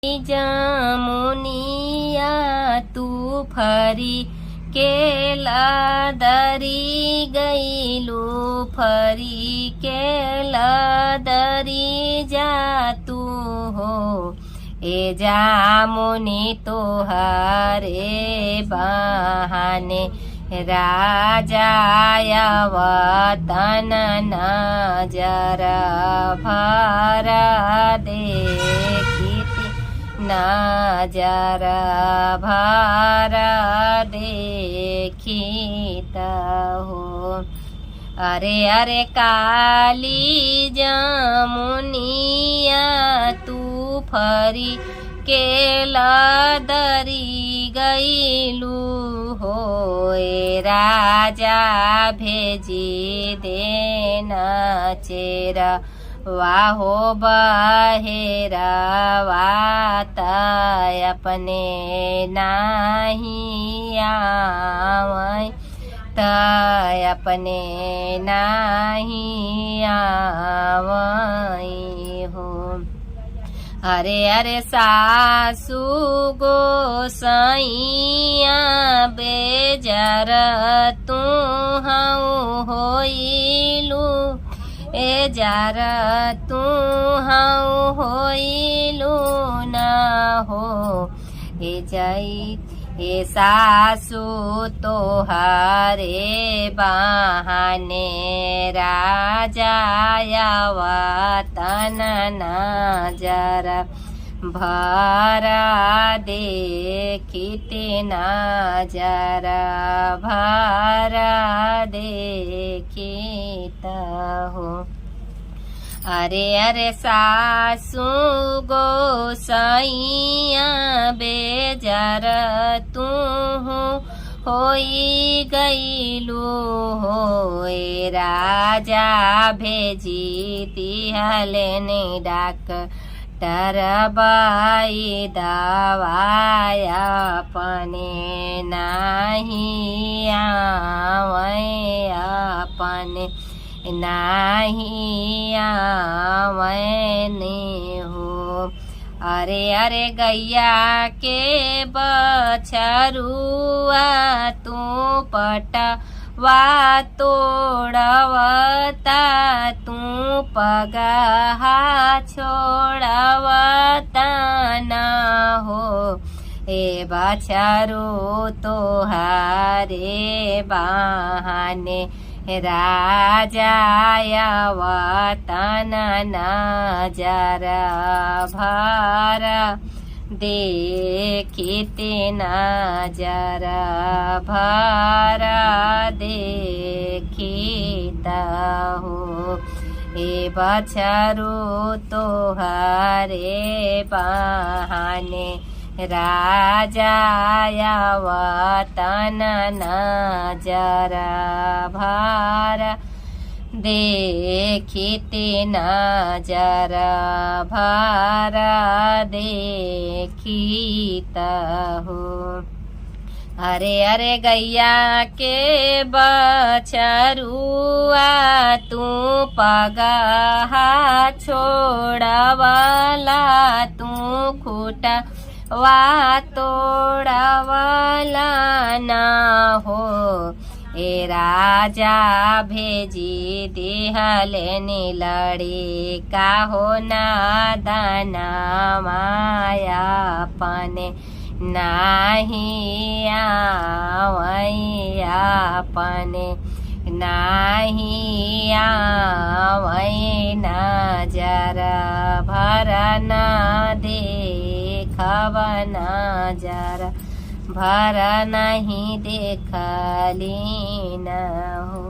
जमुनिया तू फरी केला दरी गईलू फरी केला दरी जा तू हो ए जामुनी तोहरे बहाने राजा वतन नजर भर देखिति नजर भर देखित हो। अरे अरे काली जमुनिया तू फरी केला दरी गईलू हो ए राजा भेजी देना चेरा वाहो बहेरा वाता अपने नाही आवै त अपने नाही आवै हो। अरे अरे सासू गोसैया बेजर तू हऊ होइलू ए जार तू हऊ होइलू न हो ए जई ए सासू तोहारे बहाने राजा वतन नजर भर देखिते नजर भर देखित हो। अरे अरे सासू गोसैया बेजर तू होई गईलू हो ए राजा भेजी तिहले डाक टरबाई दवाया अपने नाही आवै अपने नाही आवै ने हो। अरे अरे गैया के बछरुआ तू पटवा तोड़वता तू पगहा छोड़वता ना हो ए बछरू तोहारे बहाने राजा वतन नजर भर देखिते नजर भर देखित हो ए बछरू तोहारे बहाने राजा वतन नजर भर देखिते नजर भर देखित हो। अरे अरे गैया के बछरुआ तू पगहा छोड़वला तू खूटा वा तोड़वला ना हो ए राजा भेजी दिहले लड़ी का हो नादाना माया अपने नाही आवै अपने नाही आवै नजर भर ना देखब नजर भर नहीं देखली न हो।